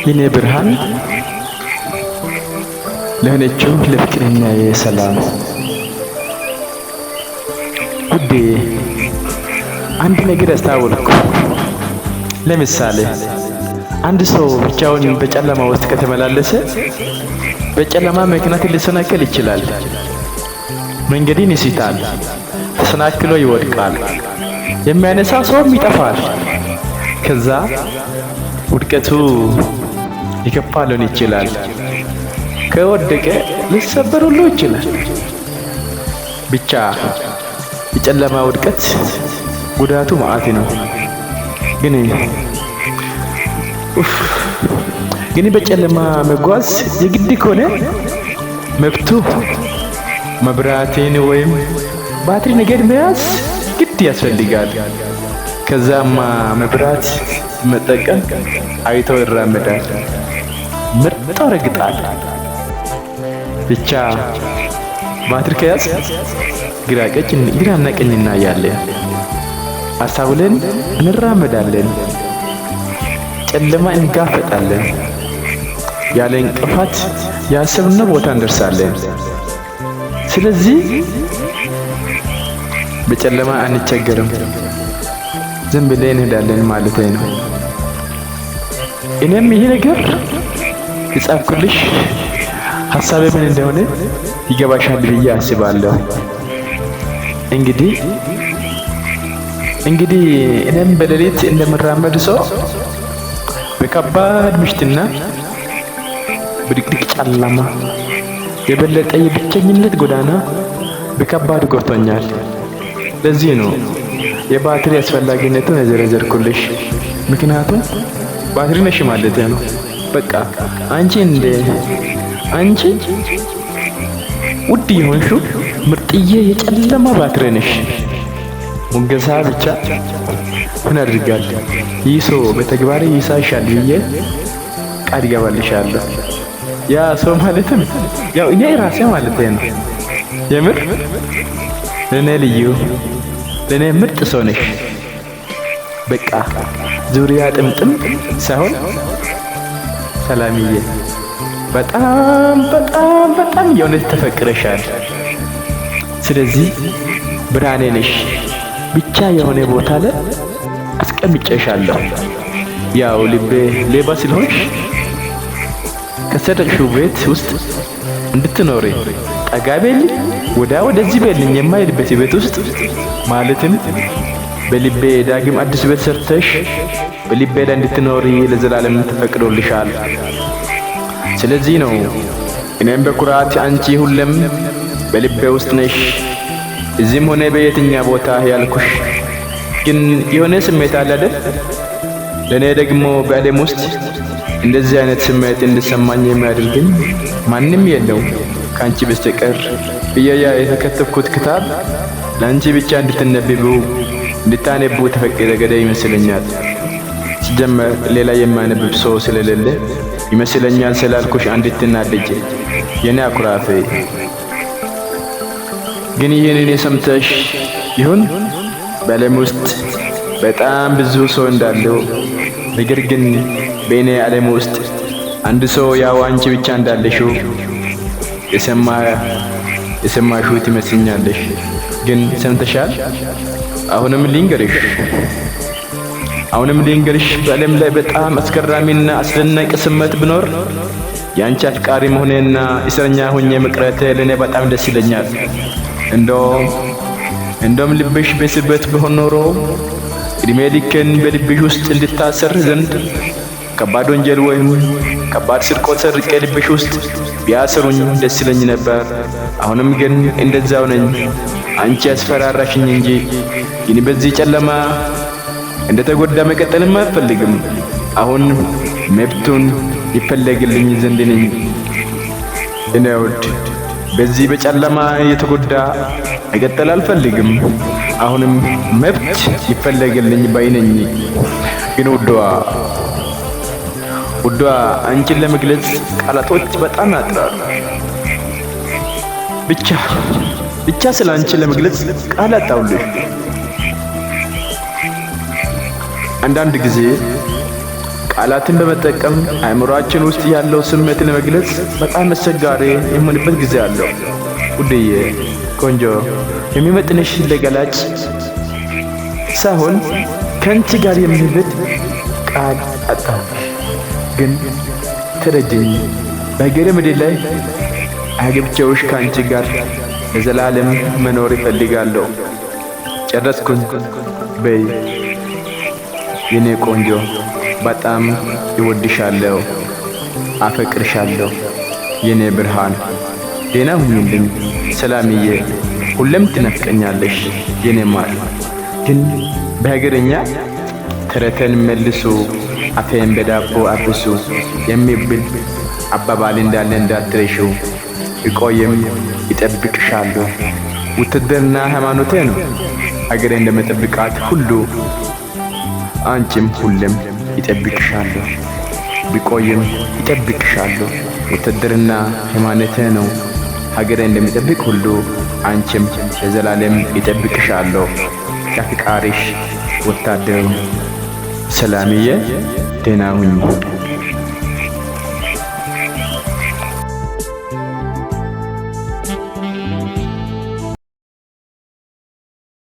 የኔ ብርሃን ለሆነችው ለፍቅረኛዬ ሰላም። ውዴ፣ አንድ ነገር አስታወልኩ። ለምሳሌ አንድ ሰው ብቻውን በጨለማ ውስጥ ከተመላለሰ በጨለማ ምክንያት ሊሰናከል ይችላል። መንገድን ይስታል፣ ተሰናክሎ ይወድቃል። የሚያነሳ ሰውም ይጠፋል። ከዛ ውድቀቱ የከፋ ሊሆን ይችላል። ከወደቀ ሊሰበር ሁሉ ይችላል። ብቻ የጨለማ ውድቀት ጉዳቱ መዓት ነው። ግን ኡፍ ግን በጨለማ መጓዝ የግድ ከሆነ መብቱ መብራቴን ወይም ባትሪ ነገር መያዝ ግድ ያስፈልጋል። ከዛማ መብራት መጠቀም አይቶ ይራመዳል፣ ምርጦ ረግጣል። ብቻ ባትሪ ከያዝ ግራ ቀኝ ግራና ቀኝ እናያለን፣ አስተውለን እንራመዳለን፣ ጨለማ እንጋፈጣለን። ያለ እንቅፋት ያሰብነው ቦታ እንደርሳለን። ስለዚህ በጨለማ አንቸገርም፣ ዝም ብለን እንሄዳለን ማለት ነው። እኔም ይሄ ነገር የጻፍኩልሽ ሀሳቤ ምን እንደሆነ ይገባሻል ብዬ አስባለሁ። እንግዲህ እንግዲህ እኔም በሌሊት እንደምራመድ ሰው በከባድ ምሽትና በድቅድቅ ጨለማ የበለጠ የብቸኝነት ጎዳና በከባድ ጎድቶኛል። ለዚህ ነው የባትሪ አስፈላጊነቱን የዘረዘርኩልሽ። ምክንያቱም ባትሪ ነሽ ማለት ነው። በቃ አንቺ እንደ አንቺ ውድ የሆንሽው ምርጥዬ የጨለማ ባትሪ ነሽ። ሙገሳ ብቻ ምን አድርጋል? ይህ ሰው በተግባር ይሳሻል ብዬ ቃል ይገባልሻለሁ። ያ ሰው ማለትም ያው እኔ ራሴ ማለት ነው። የምር ለእኔ ልዩ ለእኔ ምርጥ ሰው ነሽ። በቃ ዙሪያ ጥምጥም ሳይሆን ሰላምዬ በጣም በጣም በጣም የእውነት ተፈቅረሻል። ስለዚህ ብርሃኔ ነሽ። ብቻ የሆነ ቦታ ላይ አስቀምጬሻለሁ። ያው ልቤ ሌባ ስለሆንሽ ከሰረቅሽው ቤት ውስጥ እንድትኖሪ ጠጋ በልኝ ወዳ ወደዚህ በልኝ የማይልበት ቤት ውስጥ፣ ማለትም በልቤ ዳግም አዲስ ቤት ሰርተሽ በልቤ ላይ እንድትኖሪ ለዘላለም ተፈቅዶልሻል። ስለዚህ ነው እኔም በኩራት አንቺ ሁሌም በልቤ ውስጥ ነሽ፣ እዚህም ሆነ በየትኛ ቦታ ያልኩሽ። ግን የሆነ ስሜት አለ አይደል? ለእኔ ደግሞ በዓለም ውስጥ እንደዚህ አይነት ስሜት እንድሰማኝ የሚያደርገኝ ማንም የለው ከአንቺ በስተቀር ብዬ የተከተብኩት ክታብ ለአንቺ ብቻ እንድትነብቡ እንድታነቡ ተፈቀደ ይመስለኛል። ሲጀመር ሌላ የማነብብ ሰው ስለሌለ ይመስለኛል ስላልኩሽ እንድትናደጂ የኔ አኩራፌ። ግን ይህንን የሰምተሽ ይሁን በዓለም ውስጥ በጣም ብዙ ሰው እንዳለው፣ ነገር ግን በእኔ ዓለም ውስጥ አንድ ሰው ያው አንቺ ብቻ እንዳለሽው የሰማ የሰማሽው ትመስኛለሽ። ግን ሰምተሻል? አሁንም ልንገርሽ አሁንም ልንገርሽ በዓለም ላይ በጣም አስገራሚና አስደናቂ ስሜት ቢኖር የአንቺ አፍቃሪ መሆኔና እስረኛ ሆኜ መቅረቴ ለእኔ በጣም ደስ ይለኛል። እንደውም እንደውም ልብሽ በስበት ቢሆን ኖሮ እድሜ ልኬን በልብሽ ውስጥ እንድታሰር ዘንድ ከባድ ወንጀል ወይም ከባድ ስርቆት ሰርቄ ልብሽ ውስጥ ቢያስሩኝ ደስ ይለኝ ነበር። አሁንም ግን እንደዛው ነኝ። አንቺ ያስፈራራሽኝ እንጂ ግን በዚህ ጨለማ እንደተጎዳ መቀጠልም አልፈልግም። አሁን መብቱን ይፈለግልኝ ዘንድ ነኝ። እኔ ውድ በዚህ በጨለማ የተጎዳ መቀጠል አልፈልግም። አሁንም መብት ይፈለግልኝ ባይ ነኝ። ግን ውዷ ውዷ አንቺን ለመግለጽ ቃላቶች በጣም ያጥራሉ። ብቻ ብቻ ስለ አንቺ ለመግለጽ ቃል አጣሁልሽ። አንዳንድ ጊዜ ቃላትን በመጠቀም አእምሮአችን ውስጥ ያለው ስሜት ለመግለጽ በጣም አስቸጋሪ የሚሆንበት ጊዜ አለው። ውድዬ፣ ቆንጆ፣ የሚመጥንሽ ለገላጭ ሳይሆን ከአንቺ ጋር የምልበት ቃል አጣሁ። ግን ተረጅኝ፣ በሀገሬ ምድር ላይ አግብቼውሽ ከአንቺ ጋር ለዘላለም መኖር እፈልጋለሁ። ጨረስኩኝ። በይ የኔ ቆንጆ፣ በጣም እወድሻለሁ፣ አፈቅርሻለሁ የኔ ብርሃን። ደህና ሁኚልኝ ሰላምዬ፣ ሁሌም ትናፍቀኛለሽ የኔ ማር። ግን በሀገርኛ ተረተን መልሱ አፌን በዳቦ አብሱ የሚብል አባባል እንዳለ እንዳትረሺው። እቆይም ይጠብቅሻለሁ። ውትድርና ሃይማኖቴ ነው። አገሬ እንደምጠብቃት ሁሉ አንቺም ሁሌም ይጠብቅሻለሁ። ቢቆይም ይጠብቅሻለሁ። ውትድርና ሃይማኖቴ ነው። ሀገሬ እንደሚጠብቅ ሁሉ አንቺም ለዘላለም ይጠብቅሻለሁ። አፍቃሪሽ ወታደሩ። ሰላምዬ፣ ደህና ሁኚ።